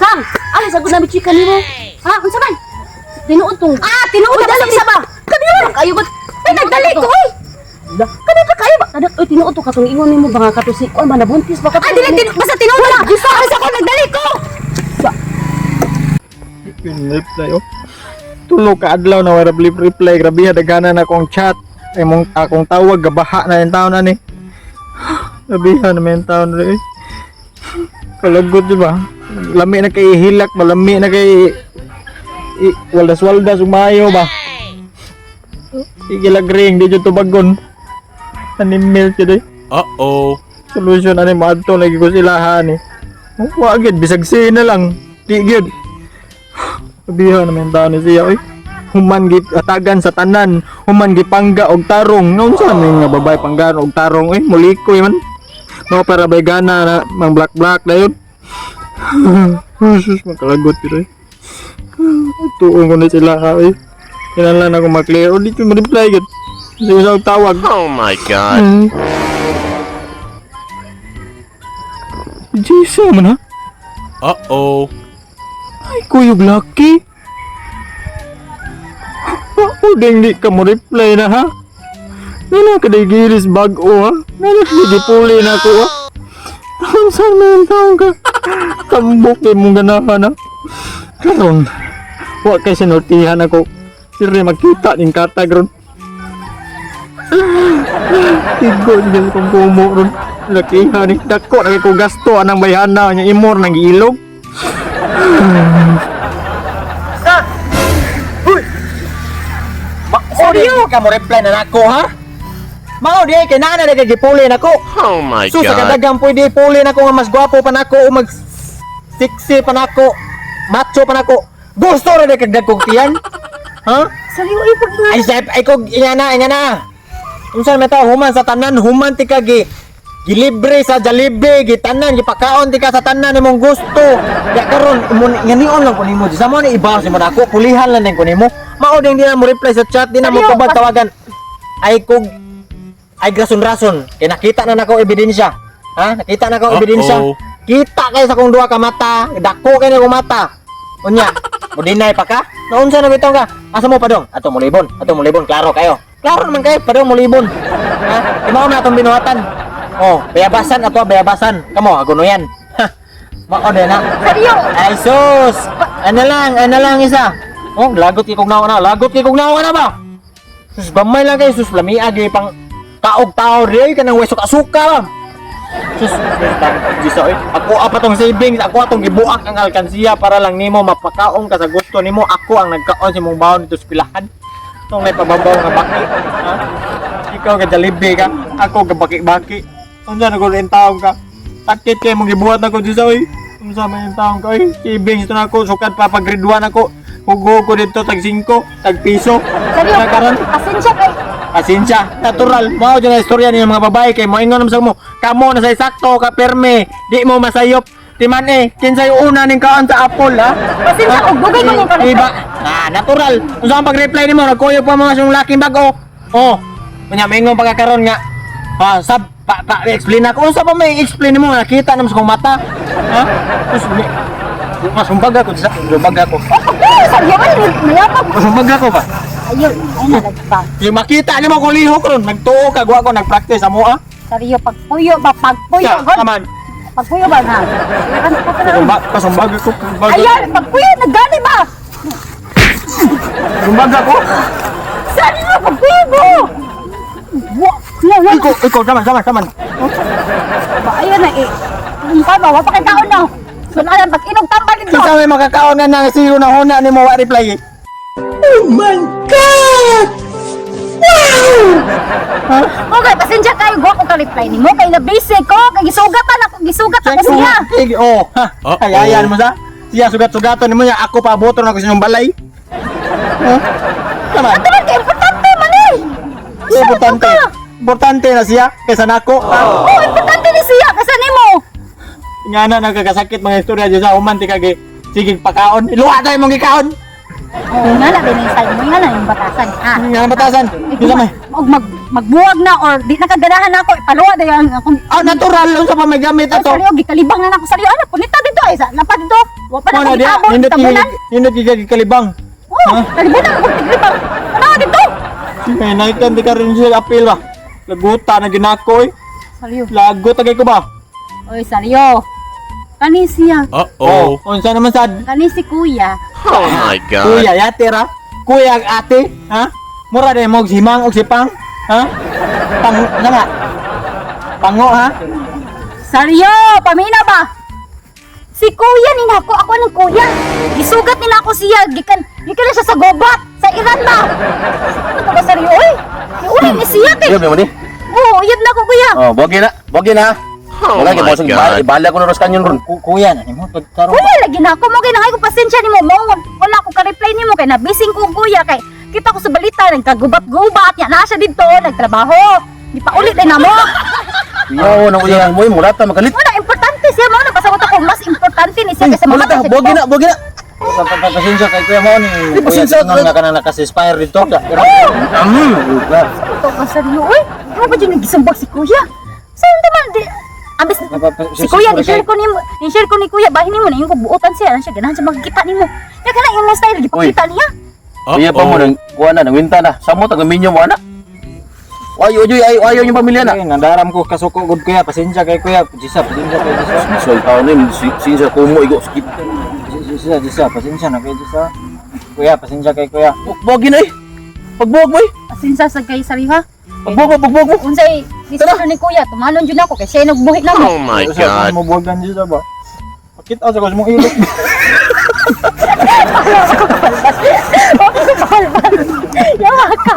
Kang, ali sa gud nami chika nimo. Ha, unsa man? Tinuod tong. Ah, tinuod na dali sa ba? Kaniyo kayo gud. Ay, nagdali ko oy. Kani pa kayo ba? Kada oy, tinuod to katong ingon nimo ba nga kato si kuan ba, nabuntis ba kato? Ah, dili basta tinuod na. Basta ko nagdali ko. Yun, reply oh. Tulo ka adlaw na wala blip reply. Grabe ha, daghanan na akong chat. Ay mong akong tawag gabaha na yung taon na ni. Grabe ha naman yung taon na eh. Kalagot, di ba? Lami na kay hilak, malami na kay waldas-waldas umayo ba. Sige ring, di dyan tubagon. Animal siya eh. Uh-oh. Solution ani maadto lagi ko sila ha ni. Wa gid, bisag na lang. Di gid. Sabihan naman taon ni siya oy. Human gi atagan sa tanan, human gipangga og tarong. Naunsa man nga babae panggaan og tarong oy, mulikoy man. No para bay gana na mang black black dayon. Jesus, makalagot pero eh. Tuon ko na sila ha oy. Kinahanglan ako ma-clear. O di ko ma-reply gid. Sige sa tawag. Oh my God. Jisa man ha? Uh-oh. Ay, kuyog laki. Udeng di ka mo reply na ha? Nana ka di giris bag-o ha? Nana ka di puli na ko ha? Taon saan na yung taon ka? Tambok kay mong ganahan ha? Karon, wa kay sinultihan ako. Siri makita ning katag ron. Tigo niya kong kumo ron. Lakihan ni dako na kay ko gasto anang bayhana nya imor nang giilog. Mao di ka mo reply na nako ha? Mao di kay naa na kay gipuli nako. Oh my Sus, sa God. kadagang pwede puli nako nga mas gwapo pa nako o mag sexy pa nako, macho pa nako. Gusto ra di kag dagkog tiyan? Ha? Saliw ay pag Ay sep, ay kog ingana ingana. Unsa man ta human sa tanan, human ti ka gi gilibre sa Jollibee, gitanan, gipakaon ti ka sa tanan imong gusto. Ya karon imo nganion lang ko nimo. Sa mo ni ibaw si mo nako, pulihan lang din ko nimo. Mao ding di na mo reply sa chat, di na mo Sayo, tubag tawagan. Ay kog ay grason-rason kay nakita na nako ebidensya. Ha? Nakita na ko ebidensya. Uh-oh. Kita kay sa kong duha ka mata, dako kay na kong mata. Unya, mo deny pa ka? Naunsa na bitaw ka? Asa mo padong? Ato mo libon, ato mo libon, klaro kayo. Klaro naman kayo, padong mo libon. Ha? Imaw na atong binuhatan. Oh, bayabasan ato, bayabasan. Kamo, agunoyan. Ha. Mao din na. Seryo. Ay sus. Ano lang isa. Oh, lagot kay kog nawa na, lagot kay kog nawa na ba? Sus, gamay lang kayo, sus, lamia gyud pang kaog tao rin kanang wesok asuka ba. Sus, Diyos oy. Ako apa tong savings, ako atong gibuak ang alkansiya para lang nimo mapakaon ka sa gusto nimo. Ako ang nagkaon sa imong baon dito sa pilahan. Tong may pababaw nga baki. Ha? Ikaw ka Jollibee ka, ako ka baki-baki. Unsa na ko rin taong ka? Sakit kay mong gibuhat nako, Diyos oy. Unsa man yung taong ka oy? Savings to nako, sukad pa pag grade 1 ako. Hugo ko dito tag 5, tag piso. Seryo. Na karon. Pasensya kay. Pasensya, natural. Mao dyan ang istorya niyo mga babae kay moingon naman sa mo. Kamo na sa sakto ka perme, di mo masayop. Timan eh, kinsay una ning kaon sa apple ha? Pasensya Ha? og dugay mo ning Di ba? Ah, natural. Unsa ang pag-reply nimo? Nagkuyog pa mga siyong laking bago. Oh. Unya moingon pagkakaron nga. Ah, sab pa, pa explain ako. Unsa pa may explain nimo? Nakita naman sa kong mata. Ha? Sus, masumbag ako, sa sumbag ako. Oh, seryo man mayapag. Masumbag ako ba? Ayun, ay nalagpa. Yung makita nimo kung lihok ron, nagtuo ka, guwa ko nagpractice amo ah. Seryo pagpuyo ba pagpuyo Sa, god. aman. Pagpuyo ba ha? Kasumbag, kasumbag ako. Kasumbag ako. Ayan, pagpuyo nagani ba? Kasumbag ako. Seryo pagpuyo mo. Wa, la la. Ikaw, ikaw, taman, taman, taman. Ba ayun na eh. Unsa ba wa pa kay kaon no. Sunalan pag inog tambal dito. Kinsa may makakaon na nang siyo na huna ni mo wa reply eh. Okay, pasensya kayo go ko ka reply nimo kay na busy ko kay gisugatan ako, gisugat ako siya. Sige, oh. Ha. Uh-oh. Ay, ayan mo sa. Siya sugat-sugaton nimo niya, ako pa boto na ko sa inyong balay. Ha? Taman. Ato man kay importante man eh. Unsa man Importante. ka? Importante na siya kaysa nako. Ha? Oh, importante ni siya kaysa nimo. Nga na nagkakasakit mga istorya dyan sa human ti kagi sige pakaon. Iluwa tayo mong gikaon. Oh, nga na din style mo, nga na yung batasan. Ha. Nga na batasan. Di may. Og mag magbuwag na or di nakaganahan na ako, ipaluwa dayon ang akong Ah, natural unsa pa may gamit Ay, ato. saryo, gikalibang na nako saryo. Ano, punita dito ay sa napa dito. Wa pa na Mo na ko diya, gitabon, nindot tabunan. nindot gikalibang. Oh, kalibutan ako tiglibang. Ano dito? May naikan di ka rin siya apil ba? Laguta na ginako eh. Saryo. Lagot agay ko ba? Oy, saryo. Kani siya. Uh-oh. Unsa naman sad? Kani si kuya. Oh my God. Kuya yate ra. Kuya ang ate, ha? Mura din mo og simang og sipang, ha? Pang na nga. Pango ha? Saryo, pamina ba? Si kuya ni nako, ako ng kuya. Gisugat ni nako siya, gikan gikan na siya sa gobat, sa Iran ba? Ano to ba saryo oy? Uli ni siya kay. Iyo, mo ni. Oo, uyab na ko kuya. Oh, bogi na. Bogi na. Oh Wala kay my boss, God. ibala ko na ros kanyon ron. Kuya na nimo pagkaroon. Kuya lagi na ako mo kay nangay ko pasensya nimo mo wala ko ka-reply nimo kay nabising ko kuya kay kita ko sa balita nagkagubat-gubat nya naa siya didto nagtrabaho. Di pa ulit din namo. Iyo, nang uya mo mulata magalit. Wala importante siya mo na pasabot ako mas importante ni siya kaysa mga Mulata, bogi na, bogi na. Pasensya kay kuya mo ni. Di, pasensya. Kuya nga kanang naka-ceasefire dito. Ito ka seryo oy. Di mo ba dyan nagisumbag si kuya? Saan naman di ambis si kuya ni share ko nimo, ni share ko ni kuya bahin nimo na yung buotan siya, ano siya ganahan siya magkita nimo. Ya kana yung style gipakita niya. Uya pa mo Uh-oh. nang kuha na, nangwinta na. Samot ang minyo mo ana. Ayo ayo ayo ayo yung pamilya na. Ay, nandaram ko kasuko gud kuya. Pasensya kay kuya. Jisa, pasensya kay Jisa. So ikaw ni sinsa kumo igo sakit. Jisa, Jisa, pasensya na kay Jisa. Kuya, pasensya kay kuya. Bogi na eh. Pagbuwag mo eh. Pasensya sa kay Sariha. Pagbuwag mo, pagbuwag mo. Unsay decision ni kuya, tumanon jud ako kay siya nagbuhi namo. Oh my Usa God. mo buwagan siya ba? Pakita sa ko sa mong ilok. Yawa ka.